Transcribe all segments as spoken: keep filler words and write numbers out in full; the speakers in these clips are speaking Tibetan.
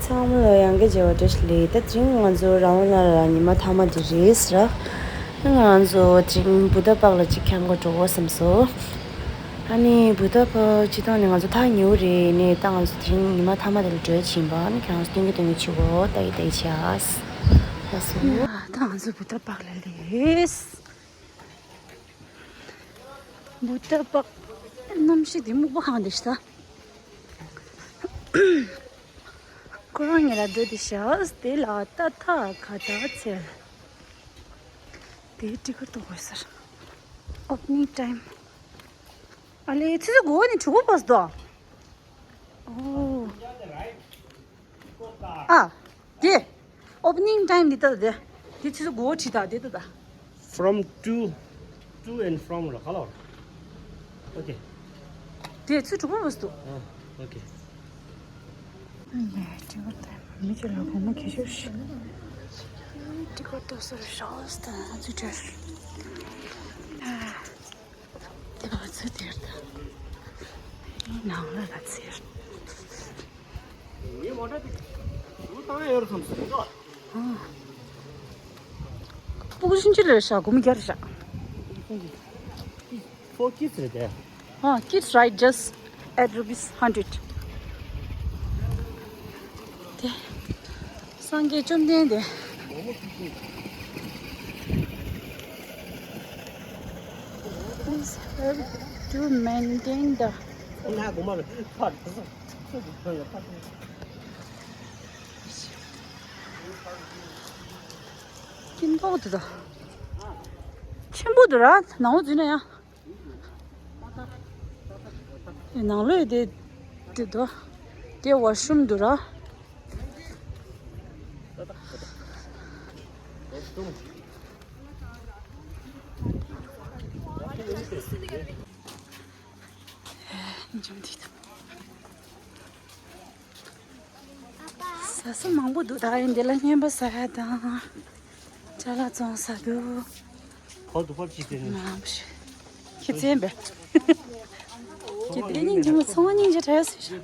ཚང་མ་ལ་ཡང་བསྐྱར་མཇལ་བ་བཀྲ་ཤིས་བདེ་ལེགས། ད་དེ་རིང་ང་ཚོ་ར་ཝན་ལ་ལ་ཉི་མ་མཐའ་མ་དེ་རེད་ཟེར། ང་ཚོ་དེ་རིང་བུདྡྷ་པཱརྐ་ལ་གཅིག་འཁྱམ་གོ་འགྲོ་དགོས་བསམ་སོང་། ཨ་ནི་བུདྡྷ་པཱརྐ་སྤྱིར་བཏང་ནས་ང་ཚོ་ཐག་ཉེ་བོ་རེད། ནས་ད་ང་ཚོ་དེ་རིང་ཉི་མ་མཐའ་མ་དེ་ལ་འགྲོ་ཡ་ཕྱིན་པ། ཨ་ནི་ཁྱེད་རང་ཚོ་སྟོན་གི་སྟོན་གི་བྱེད་གོ། ད་ཡི་ད་ཡི་བྱས། ལགས་སོ། ད་ང་ཚོ་བུདྡྷ་པཱརྐ་ལ་སླེབས། བུདྡྷ་པཱརྐ་གནམ་གཤིས་འདི་སྨུག་པ་གང་འདི་ཤི་ད། ཁོ་རང་ཉིད་ལ་འགྲོ་དེ་ཤག་དེ་ལ་ཏ་ཐ་ག་ཏ་ཚལ། དེའི་ཊི་ཀེཊ་ཐོ་དགོས་ཟེར། Opening time. ཨ་ལེ་ཆུ་ཚོད་དགུ་པ་ནས་དྲུག་པ་བར་དུ། ཨོ། ཨ། དེ། Opening time འདི་ལྟ་དེ། དེ་ཆུ་ཚོད་དགུ་པ་བྲིས་ད་དེ་ལྟ་ད། From two, to and from ར་ག་ལ་བར། Okay. དེ་ཆུ་དྲུག་པ་བར་དུ། ཨ། Okay. ཨ་ལེ་ཊི་ཀེཊ་ད་མི་ཆེ་ལ་སྒོར་མོ་ཁྱད་ཤོར་ཤི། ཊི་ཀེཊ་ཏོ་སོར་ཤོས་ད་ང་ཚོ་བྲེལ། དེ་བ་ཚོ་དེར་ད། ནང་ལ་ལ་ཚེར། ངའི་མོ་ཊ་དེ་ཞུ་བཏང་ཡོད་རེད་བསམ་སོང་། སྤུ་གུ་ཆུང་ཆུང་རེད་ཤག་སྒོར་མོ་བརྒྱ་རེད་ཤག Four kids རེད་དེ། ཨ། Kids ride just at rupees hundred. དེ། སངས་རྒྱས་བཅོམ་ལྡན་འདས། Please help to maintain the. སྐྱིད་མདོག་འདུག་ད། ཆེན་པོ་འདུག་ར། ནང་ལོགས་འཛུལ་ན་ཡང་། ནང་ལོགས་དེ་དེ་འདུག་དེ་ཝ་ཤི་རུམ་འདུག་ར། ཨེ། འཇམ་དེ་འདུག་ཟ་ས་མང་པོ་འདུག་ད་ཡིན་འདི་ལ་རྔན་པ་ཟ་ཡ་དང་། ཅ་ལག་བཙོང་ས་འདུག་ཧོ་དུ་ཧོ་ཅི་ཏེ་ནི། མ་བྱེད། ཁྱི་ཙན་པས། ཁྱི་ཏེ་སྙིང་རྗེ་མོ་ཚང་མ་སྙིང་རྗེ་དྲག་སོ་ཞིག་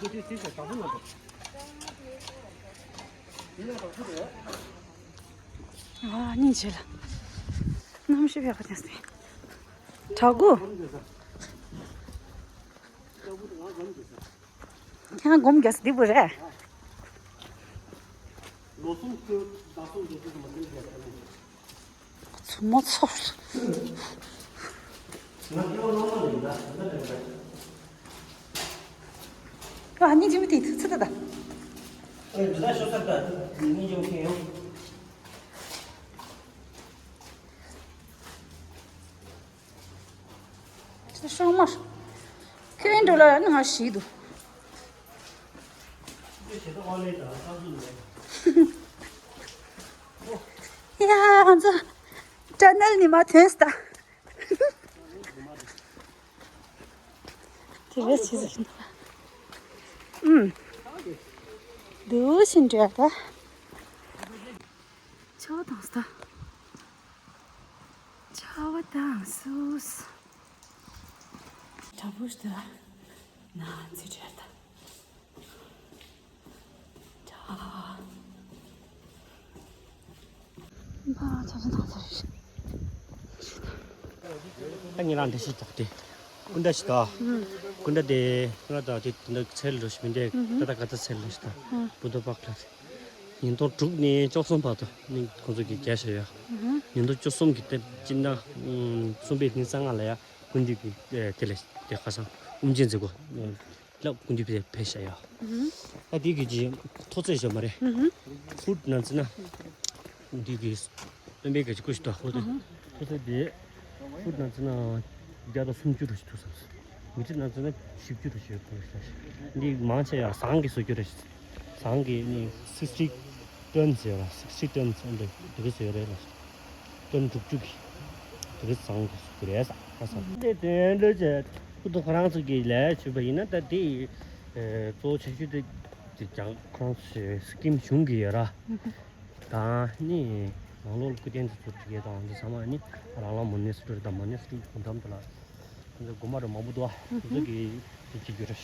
ཨ་སྙིང་རྗེ་ལ། གནམ་གཤིས་ཡག་པོ་ཐོན་སོང་། དྲག་གོ། ཁྱེད་རང་སྒོར་མོ་བརྒྱ་ཙམ་འདི་བུ་རེད། ལོ་གསུམ་ཁྱོད་ཟླ་གསུམ་འདི་ཚོ་མ་འདྲེན་བྱས་ཟེར་ནས། ཚུ་མོ་ཚོ། ང་སྐྱེ་བ་སྔ་མ་ནས་ཡིན་ད་ད་ལྟ་འདྲེན་པས། ཨ་ནི་ཅི་མི་དེ་ཐུག་ཚུ་ད་ད། ཨེ་འདི་ད་ཤོ་ཚར་ད་ནི་ཅི་མི་ཁེ་ཡོང་། ཤོག་མར། ཁྱོད་འགྲོ་ལ་ང་ཞིག་འདུག་ཡ་ང་ཚོ་ཊ་ནལ་ནི་མ་ཐོན་སྟ། དེ་བས་ཆེ་ཟིག་འདུག་ཨུམ། འདུག་ཕྱིན་འགྲོ་ཡ་ད། ཆར་པ་བཏང་སྟ། ཆར་པ་བཏང་སོང་། དྲག་པོ་ཞིག་འདུག་ན་ཚི་བྲལ་ད། དྲག་པ་ཆར་པ་བཏང་ས་རེད། ད་ངེད་རང་འདི་ཞིག་བཏགས་ཏེ། ཀུན་ད་ཞིག་ད། ཀུན་ད་དེ་ང་ད་དེ་དེ་འདྲ་ཚལ་ལོ་ཞིག་མི་འདྲ་ད་ད་ག་ད་ཚལ་ལོ་ཞིག་ད། བུ་དོ་པག་ལ། ཉིན་ཐོག་དྲུག་ནས་བཅུ་གསུམ་བར་དུ་ནི་ཁོང་ཚོ་གིས་རྒྱག་བཞག་ཡོད། ཉིན་ཐོག་བཅུ་གསུམ་གྱི་སྟེང་སྤྱི་ཟླ་གསུམ་པའི་ཉི་ཤུ་རྩ་ལྔ་ལ་ཡ་སྐུ་མདུན་གྱི་དེ་ལས་དེ་ཁ་སང་དབུ་འབྱེད་མཛད་སྒོ་ལ་སྐུ་མདུན་ཕེབས་བཞག་ཡོད། ད་དེ་གི་ཅི་མཐོ་ཚད་བཞག་མ་རེད། ཧུད་ནང་ཚིག་ན་འདི་གི་སྟོན་པའི་གི་སྐུ་ཞིག་ཏུ་ཧོ་དེ་མཐོ་ཚད་དེ། ཧུད་ནང་ཚིག་ན་བརྒྱ་དང་སུམ་ཅུ་རུ་ཞིག་ཐུག་སོང་། མི་ཁྲི་ནང་ཚིག་ན་བཞི་བཅུ་རུ་ཞིག་ཐུག་སོང་། འདི་མང་ཆེ་ཡང་ཟངས་ཀྱི་བཟོ་རྒྱུ་རེད། ཟངས་ཀྱི་ནི་sixty tons ཟེར་བ། sixty tons ཟེར་འདི་འདི་ག་ཟེར་རེད་ལ། ཏོན་དྲུག་ཅུ་གི་འདི་ག་ཟངས་ཀྱི་བཟོ་རྒྱུ་རེད་ཟེར་ཟེར། འདི་དོན་འགྲོ་བྱས་ཁུ་ཐུ་ཁོ་རང་ཚོ་གི་ལས་བྱས་པ་ཡིན་ན་ད་དེ་གཙོ་བོ་ཆེ་ཤོས་དེ་དེ་ཀྱང་ཁོ་རང་ཚོའི་སི་ཀིམ་གཞུང་གི་ཡོད་ར། དང་ནི་ནང་ལོགས་ལ་སྐུ་རྟེན་དེ་ཚོ་བྲིས་དང་འདི་ཚང་མ་ནི་རང་རང་མོ་ནེ་སི་ཊི་རི་དང་མོ་ནེ་སི་ཊི་རི་གུང་ཐམ་དུ་ལ་འདི་ཚོ་དགོན་པ་རུ་མང་པོ་འདུག་ཨ། འདི་ཚོ་གི་དེ་བྱེད་རྒྱུ་རེད།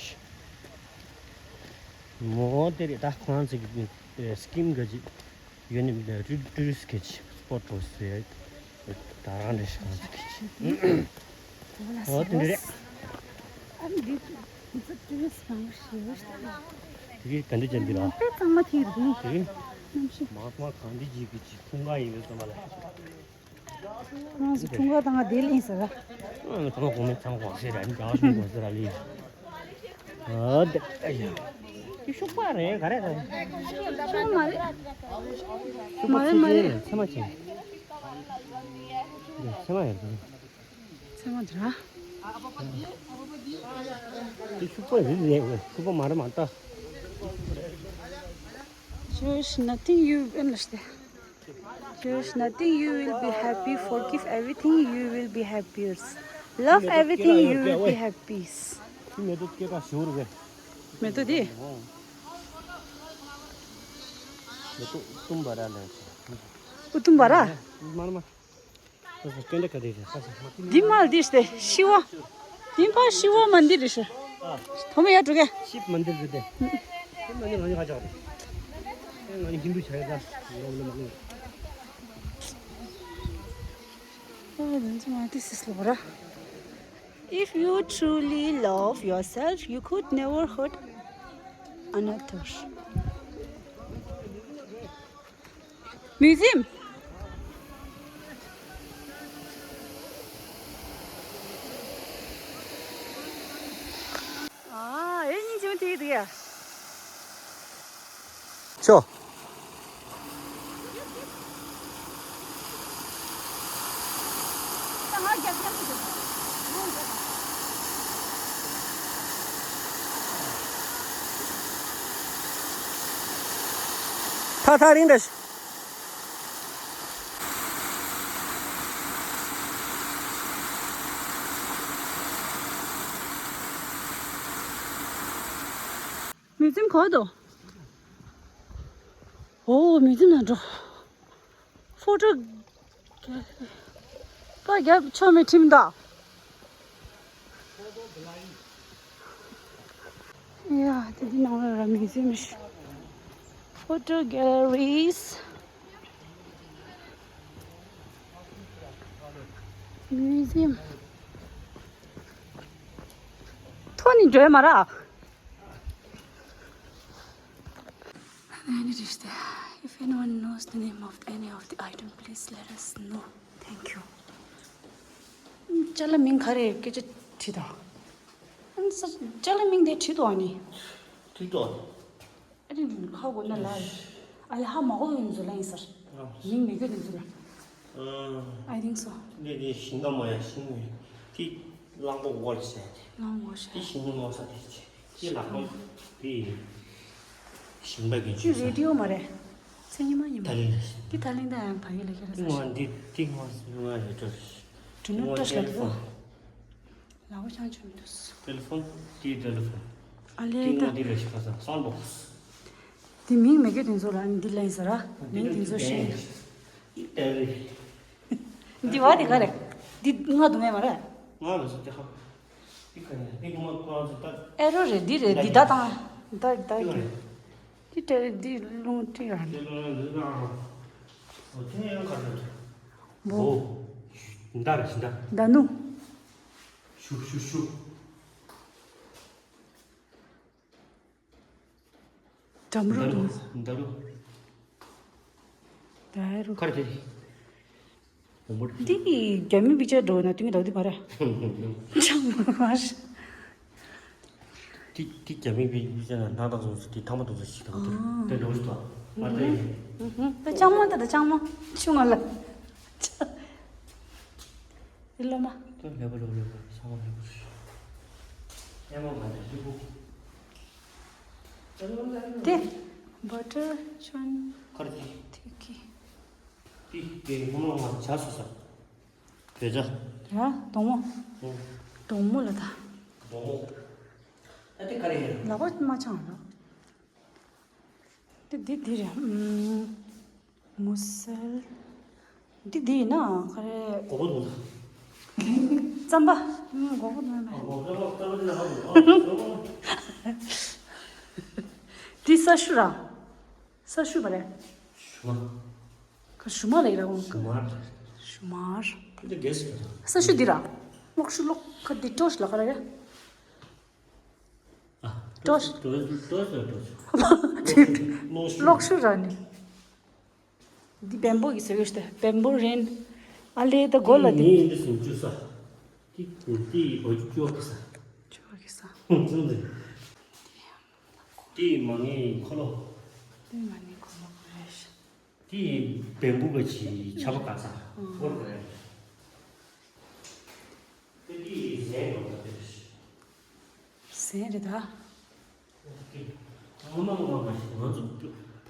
མོ་དེ་རེད། ད་ཁོང་ཚོ་གི་སི་ཀིམ་གི་ཅིག་ཡོད་ནི་ཏུ་རི་སི་གི་ཅིག་སྤོ་ཊི་འགྲོ་ཟེར། ད་རང་རེད་ཤག་ཁོང་ཚོ་གི་ཅིག་ཨོ་དེ་འདྲ་རེད། ཨ་ནི་འདི་ཚོ་ཏུ་རི་སི་མང་པོ་ཞེ་པོ་ཞིག་དེ་གི་ག་འདི་ཅན་འདི་ར། དཔེ་གཙང་མ་ཐིག་རེད། དེ་གི་གནམ་གཤིས། མ་ཧཱ་མ་གྷན་དྷི་ཇི་གི་ཅིག་འཁྲུངས་སྐར་ཡིན་པའི་ཚོད་མ་ལ། ཁོང་ཚོ་འཁྲུངས་སྐར་དང་དེ་ལེན་ཟེར། ཨ་ཚང་མ་གོང་མའི་ཚང་མ་གོང་ཟེར་ར། ནི་གང་ཤུང་གོང་ཟེར་ར་ལི། ཨ་དེ་ཨ་ཡ། དེ་ཤུག་པ་རེད་ག་རེ་རེད། ཤུག་པ་མ་རེད། མ་རེད་མ་རེད། ཚེ་མ་ཆེ། ཚེ་མ་ཡར་ཚེ་མ་དེ་ར། དེ་ཤུག་པ་རེད་རེད། ཤུག་པ་མ་རེད་མ་ལྟ། There's nothing you understand. There's nothing you will be happy. Forgive everything, you will be happier. Love everything, you will be happy. མེ་ཏོག་སྐད་གྲགས་ཞུ་རུ་བས། མེ་ཏོག་དེ། མེ་ཏོག་ཨུ་དུམ་བ་ར་ལ། ཨུ་དུམ་བ་ར། མར་མ། ཁ་ས་སྐད་འདྲ་ག་དེ་རེད། ཁ་ས་མ། འདི་མ་འདི་སྟེ་ཤི་བ། འདི་ཕ་ཤི་བ་མ་འདི་རེད་ཤི། ཐོ་མ་ཡ་འགྲོ་གས། ཤིབ་མ་འདི་རེད་དེ། ཤིབ་མ་འདི་ང་ནི་ཧ་ཅག་རེད། ང་ནི་ཧིན་དུ་ཆ་ཡ་ད། ལོ་ལོ་མ་ལོ། ཨ་འདི་ཚོ་མ་འདི་སིས་ལོ་ར། If you truly love yourself, you could never hurt another. Museum. ཨ་ཨེ་ཉིན་ཅུང་དེ་དེ་ཡ། ཅོ། ཐག་ཐག་རིང་འདྲ་ཞིག་མུ་ཛིམ་གོ་དོ། ཨོ་མུ་ཛིམ་ནང་འགྲོ། ཕོ་ཊོ་པ་རྒྱབ་ཆོག་མེད་ཁྲིམས་དང་། ཡ་དེ་དེ་ནང་ལ་ར་མུ་ཛིམ། Photo galleries, museum. ཐོ་ནི་འགྲོ་ཡ་མ་ར། Any dish there? If anyone knows the name of any of the item, please let us know. Thank you. ཅ་ལག་མིང་ག་རེ་སྐད་ཆ་དྲིས་དང་། ཅ་ལག་མིང་དེ་བྲིས་འདུག་ཨ་ནི། བྲིས་འདུག་ཨ་ནི་ཧ་གོ་ན་ལ། ཨ་ལ་ཧ་མ་གོ་ཡོང་ཚུལ་ལ་ཡིན་ཟེར། མིང་མི་དགོས་ཡོང་ཚུལ་ལ། I think so. འདི་འདི་ཞིང་ཁ་མ་ཡ་ཞིང་ངོས། དེ་གླང་པོ་ཝོལ་ཟེར་ཏེ། གླང་པོ་ཝོལ་ཟེར། དེ་ཞིང་ངོས་ས་དེ་ཆེ། དེ་ལ་ཁང་དེ་ཞིང་པ་གི་ཅི་ཇུས་ས། རེ་ཌི་ཡོ་མ་རེད། མཚན་ཉི་མ་ཉི་མ། ད་ལིང་ལ་ཞིང་། དེ་ད་ལིང་ད་ཡང་ཕ་གི་ལ་ཁྱེར་ས། དེ་ངོ་འདི་དེ་ངོ་ང་རེ་ཌི་ཡོ། དྲི་ནོར་བཀྲ་ཤིས་ལགས། ལག་པ་བྱང་ཆུབ་འདུག་ཊེ་ལེ་ཕོན། དེའི་ཊེ་ལེ་ཕོན། ཨ་ལེ་ད། དེ་ང་འདི་རེ་ཞིག་ཁ་སང་སང་ལོགས། དེ་མིང་མི་དགོས་དེ་ཚོ་ལ་འདི་ལན་ཟེར་ར། མིང་དེ་ཚོ་ཤེས། ཨེ་རེད། འདི་བ་དེ་ག་རེད། འདི་ང་དུ་མེད་མ་རེད། ང་ལ་སོ་དེ་ཧ། འདི་ག་རེད། འདི་ངོ་མ་ཁོ་རང་ཚོ་ད། ཨེ་རོ་རེད། འདི་རེད། འདི་ད་དང་། ད་ད་འདི་ག་རེད། འདི་ཏྲེ་རེད། འདི་རླུང་ཏྲེ་ར་རེད། འོ་དེ་ཡང་ག་རེད། བོ། བོ། ཞུ་ཟླ་རེད། ཞུ་ཟླ། ཟླ་ནུ། ཞུ་ཞུ་ཞུ། འདམ་རུ་འདུག་ཟླ་རུ། ཟླ་རུ། ག་རེ་དེ། འོ་མོ། འདི་རྒྱ་མི་པིག་ཅར་འགྲོ་ན་དུས་ངན་འདུག་འདི་བར། ཅང་མ་བར། འདི་འདི་རྒྱ་མི་པིག་ཅར་ན་སྣང་དག་སོང་ཟེར། འདི་ཐང་མ་འདུག་ཟེར་ཞིག་དང་དེ་དེ་འགྲོ་ཞིག་དང་། ཨ་དེ། ད་ཅང་མ་ད་ད་ཅང་མ་ཆུང་ང་ལ། འདི་ལོ་མ། ད་ལེ་བ་ལེ་བ་ལེ་བ་ས་བ་ལེ་བ། ཨེ་མ་མ་དེ་ལེ་བུ། དེ། བ་ཊར་ཆོན། ག་རེ་དེ། ཐིག་གི། དེ་དེ་ངོ་མ་ང་ཇ་སོ་ས། བོད་ཇ། ཡ་དོག་མོ། ཨོ། དོག་མོ་ལ་ད། དོག་མོ། ཨ་དེ་ག་རེ་ཡིན། ལག་པ་མ་འཆང་ལ། དེ་དེ་དེ་རེད། ཨུམ། མུ་སེལ། འདི་འདི་ཡིན་ན་ག་རེ། མགོ་བོ་འདུག་རྩམ་པ། ཨུམ། མགོ་བོ་འདུག་མེད། མགོ་བོ་འདུག་རྩམ་པ་འདི་ལ་ཧ་གོ། ས་ཞུ་ར། ས་ཞུ་བ་རེད། ཞུ་མ། ཁ་ཞུ་མ་ལ་ཡི་ར་འོང་། ཞུ་མ་རེད། ཞུ་མ་རེད། འདི་རྒྱས་སུ་རེད། ས་ཞུ་འདི་ར། གློག་ཞུ་གློག་ཁ་འདི་ཀྲོ་ཞུ་ལ་ཁ་ར་རེད། ཨ། ཀྲོ་ཞུ། ཀྲོ་ཞུ་ཀྲོ་ཞུ་ཀྲོ་ཞུ། གློག་ཞུ། གློག་ཞུ་ར་ནི། འདི་བེམ་པོ་གི་ཟེར་གི་ཤི་ཏེ། བེམ་པོ་རེན། ཨ་ལེ་ད་གོ་ལ་དེ། ངའི་འདི་སུན་བཅུ་ས། དེ་དེ་བ་བཅུ་གི་ས། བཅུ་གི་ས། ཧུང་ཙང་དེ། དེ་མ་ངའི་འཁོར་ལོ། དེ་མ་ངའི་འཁོར་ལོ་རེད། དེ་བེམ་པོ་གི་ཆ་པ་ག་ས། འཁོར་ལོ་རེད། དེ་དེ་ཟས་འགྲོ་ད་དེ་རེད། ཟས་རེད་ད། ངོ་མ་ངོ་མ་ང་ཚོ་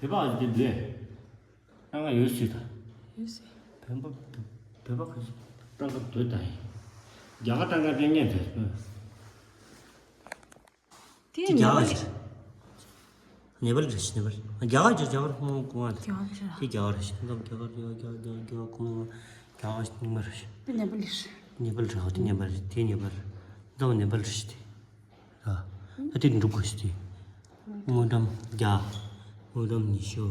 བོད་པ་འདི་འདྲས་ལྟ་ག་ཡོད་སྲིད་ད། ཡོད་སྲིད། བོད་པ་བོད་པ་ག་ཚོད་ལྟ་ག་འདོད་ད་ཡིན། རྒྱ་གར་ལྟ་ག་ལྟ་ཉན་ཐལ། དེ་དེ་རྒྱ་གར་ནས་རེད། ནེ་པཱལ་རེད། ནེ་པཱལ། རྒྱ་གར་གྱི་རྒྱ་གར་ཁོང་ཁོང་བ་རེད། རྒྱ་གར་རེད། དེ་རྒྱ་གར་རེད། ཁོང་རྒྱ་གར་རྒྱ་གར་རྒྱ་གར་རྒྱ་གར་ཁོང་རྒྱ་གར་ཉི་མ་རེད། དེ་ནེ་པཱལ་རེད། ནེ་པཱལ་རེད། དེ་ནེ་པཱལ་རེད། འདི་ནེ་པཱལ་རེད་དེ། ར། ད་དེ་འགྲུབ་དགོས་ཤི་དེ། དངུལ་ཀྲམ་བརྒྱ། དངུལ་ཀྲམ་ཉི་ཤུ།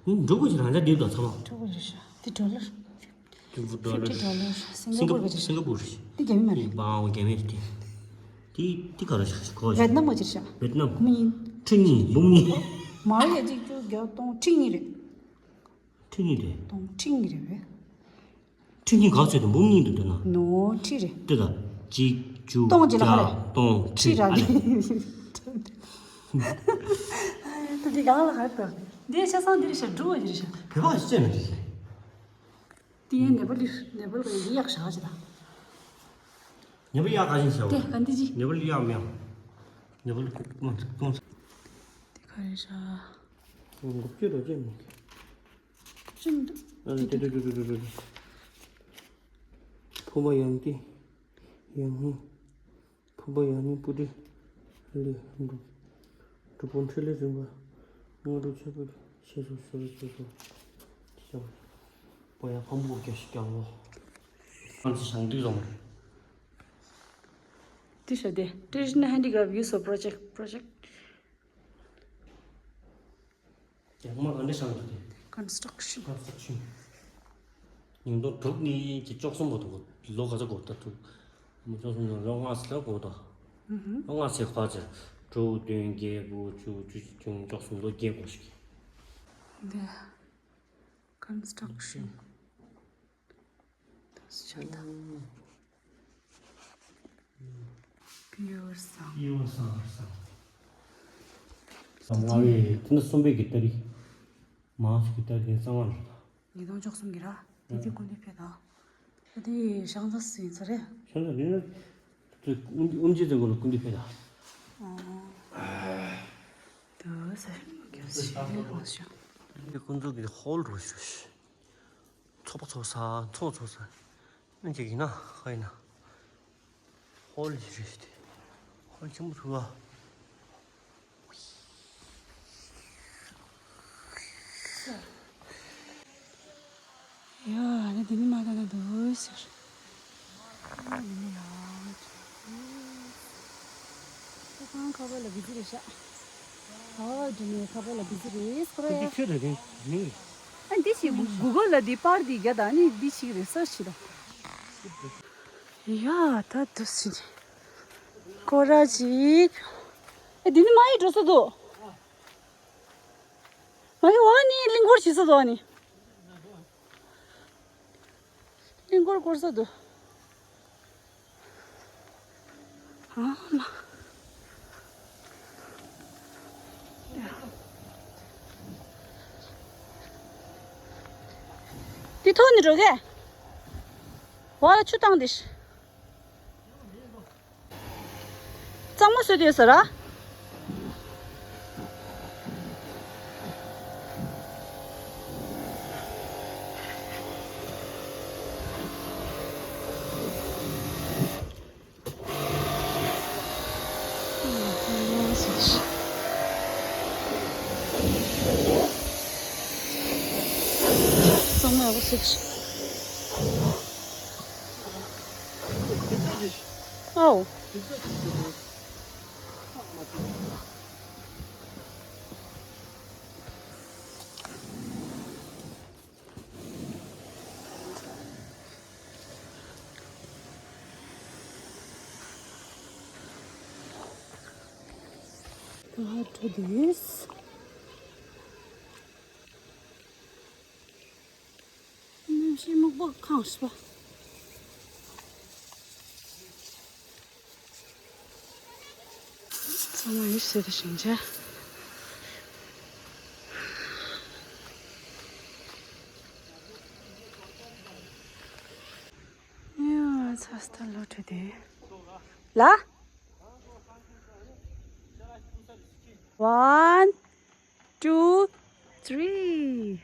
འགྲུབ་དགོས་ཤི་རང་ཅག་འདི་དང་ཚང་མ། འགྲུབ་དགོས་ཤི་ཤ། དེ་ཌོ་ལར། ཕིབ་ཊི་ཌོ་ལར། སིང་ག་པུར་གི་རེད། སིང་ག་པུར་རེད། འདི་རྒྱ་མི་མ་རེད། འདི་པའོ་རྒྱ་མི་རེད། དེ་དེ་ག་རེ་ཞིག་གོ་ཤི། ཝེད་ནམ་ག་ཅིག་ཤ། ཝེད་ནམ། འབུམ་གཉིས། ཁྲི་གཉིས། འབུམ་གཉིས། མ་རེད། གཅིག་བཅུ་བརྒྱ་སྟོང་ཁྲི་གཉིས་རེད། ཁྲི་གཉིས་རེད། སྟོང་ཁྲི་གཉིས་རེད་བས། ཁྲི་གཉིས་ག་ཚོད་དང་འབུམ་གཉིས་དུ་འདོད་ན། ནོ་ཁྲི་རེད། དེ་ད། གཅིག་བཅུ་སྟོང་གཅིག་ལ་ཧ་རེད། བརྒྱ་སྟོང་ཁྲི་ཁྲི་ར་ཨ་རེད། ད་འདི་གང་ལ་ཧ་ད། འདི་ཆ་ཚང་འདི་རེད་ཤ། འབྲུ་བ་འདི་རེད་ཤ། བོད་པ་ཞིག་བཙལ་ན་འགྲིག་ཤ། དེ་ཡན་ནེ་པ་ལི་ནེ་པ་ལི་གི་ཡག་ཤ་ཅི་ད། ནེ་པ་ལི་ཡག་ག་ཞིག་ཤ། དེ་ག་འདི་ཅི། ནེ་པ་ལི་ཡག་མེད། ནེ་པ་ལི་ཀོང་ཀོང་། དེ་ག་རེད་ཤ། འགོག་བཅོས་རོ་ཅན་མེད། ཅི་མི་འདུག་ཨ་ནི་ཏེ་ཏེ་ཏེ་ཏེ་ཏེ་ཏེ། ཕུ་མ་ཡང་ཏི། ཡང་ཧི། ཕུ་མ་ཡང་ནི་པུ་ཏི། ལི། འབྲུ། འབྲུ་སྤུན་ཁྲི་ལི་རིམ་པ། དངོས་གྲུབ་ཆོས་སྐུ་ཆེ་སུ་ཤོར་ཆེ་སུ། ཆེ་སུ། པོ་ཡ་ཕམ་པོ་རྒྱ་ཤི་རྒྱ་བོ། ང་ཚོ་ཞང་དུས་བཟང་། ཏི་ཤ་དེ། Traditional Handicraft Youth Project Project། ཡང་མ་ག་འདྲ་བྱང་འདུག་དེ། Construction། Construction། ཉིས་སྟོང་དྲུག་ནས་ཀྱི་བཅུ་གསུམ་བར་དུ་ལོ་ག་ཚོད་འགོར་ད་འདུག་བཅུ་གསུམ་ནས་ལོ་ལྔ་ཙམ་ལ་འགོར་ད། ལོ་ལྔ་ཙམ་ག་ཚོད། དྲུག་བདུན་བརྒྱད་དགུ་བཅུ་བཅུ་གཅིག་བཅུ་གཉིས་བཅུ་གསུམ་ལོ་བརྒྱད་འགོར་ཞིག་འདི། Construction། ད་ཆ་ད། Pure Sound། Pure Sound། ལྔ་བའི་དེ་ནི་གསུམ་པའི་གི་ཏ་རིག་མང་སུ་གི་ཏ་རིག་གསང་བ་རེད། ཉིས་སྟོང་བཅུ་གསུམ་གི་ར། དེ་དུས་སྐུ་མདུན་ཕེབས་དང་། ད་དེ་ཤང་ཚ་སུ་ཡིན་ས་རེད། ཤང་ཚ་ཡིན་ན། དེ་དབུ་མ་དབུ་མ་རྗེ་བཙུན་སྐུ་མདུན་ཕེབས་དང་། ཨོ། དུ་ས་ཞིག་གི་ས་ཞིག་ལས་ཁོང་ཞིག་དེ་ཀུན་རྫོབ་ཀྱི་ཧོལ་རུ་ཞུ་ཞིག་ཚོགས་པ་ཚོགས་ས་ཚོགས་ཚོགས་ས། ཨ་ཅིག་ཡིན་ན་ཧ་ཡིན་ན། ཧོལ་ཞིག་རེད་དེ། ཧོལ་ཆེན་པོ་རུ་བ། ཡ། ཨ་ནི་འདི་ནི་མ་ད་ན་འདུག་ཟེར། ཨ་ནི་ཡ། ཁ་པར་ལ་བི་ཛི་རེད་ཤག་ཨ་འདི་ནི་ཁ་པར་ལ་བི་ཛི་རེད་ཁོ་ར་ཡ། འདི་ཁྱོད་ལ་རེད་མིང་རེད། ཨ་འདི་ཞིག་གུ་གུ་གོ་ལ་འདི་པར་འདི་རྒྱ་དང་ནི་འདི་ཞིག་རེད་སར་ཆི་དང་། ཡ་ད་འདུག་ཟིན། ཁོ་ར་ཅིག་ཨ་འདི་ནི་མ་ཡི་འགྲོ་ས་འདུག་མ་གི་འོག་ནི་གླིང་སྐོར་བྱེད་ས་འདུག་ཨ་ནི། གླིང་སྐོར་སྐོར་ས་འདུག་ཨ་མ། འདི་ཐོག་ནས་འགྲོ་གས། འོག་ལ་ཆུ་བཏང་དེ། གཙང་མ་བཟོས་དུས་ཟེར་ར། གཙང་མ་ཡག་པོ་བཟོས་ཤག་ཨའོ། How to this? གནམ་གཤིས་སྨུག་པོ་གང་ཞིག་པ། ཚང་མ་ཡིད་སེ་དེ་ཞིང་ཆ། ཡ་ཚ་སྟ་ལོ་ཁྲི་དེ། ལ། One, two, three.